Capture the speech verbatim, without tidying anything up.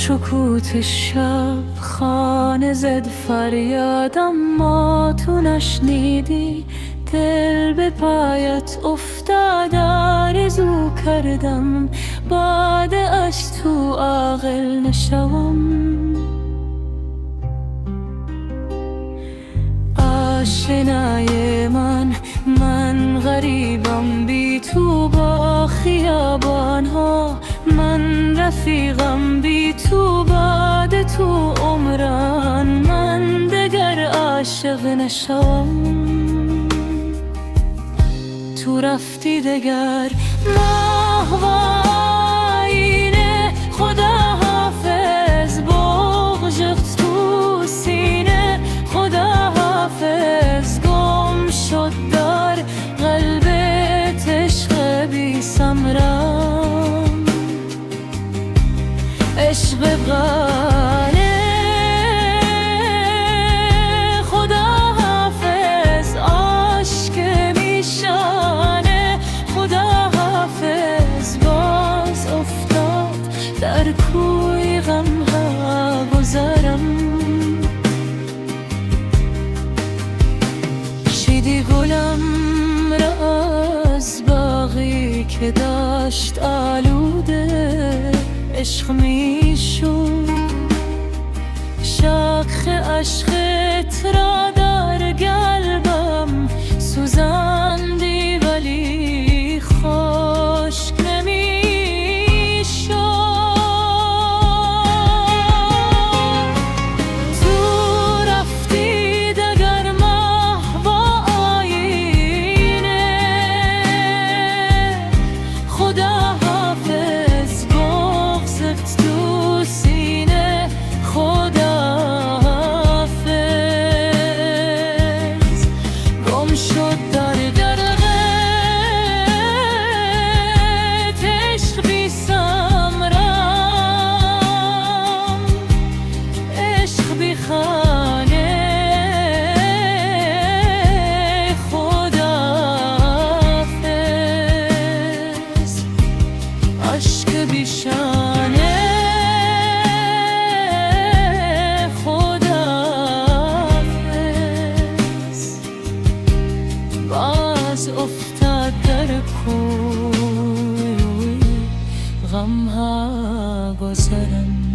سکوت شب خانه زد فریادم، ما تو نشنیدی. دل به پایت افتاد، آرزو کردم بعد از تو عاقل نشوم. آشنای من، من غریبم بی تو با خیابان‌ها، من رفیقم بی تو بعد تو عمران، من دگر عاشق نشوم. تو رفتی دگر ماه و آینه، خداحافظ بغضت تو سینه، خداحافظ گم شد در قلبت عشق بی ثمرم. عشق قانع، خداحافظ عاشق میشانه، خداحافظ باز افتاد در کوی غم‌ها گذرم. چیدی گلم را از باغی که داشت آلوده، عشق می‌شد. شاخ عشقت را در قلبم سوزاندی، ولی خشک نمی‌شد. تو رفتی دگر ماه و آینه، خداحافظ بغضت تو سینه، خداحافظ گم شد در قلبت عشق بی ثمرم، عشق بی خانه، خداحافظ عشق بی شانه، خداحافظ باز افتاد در کوی غم‌ها گذرم.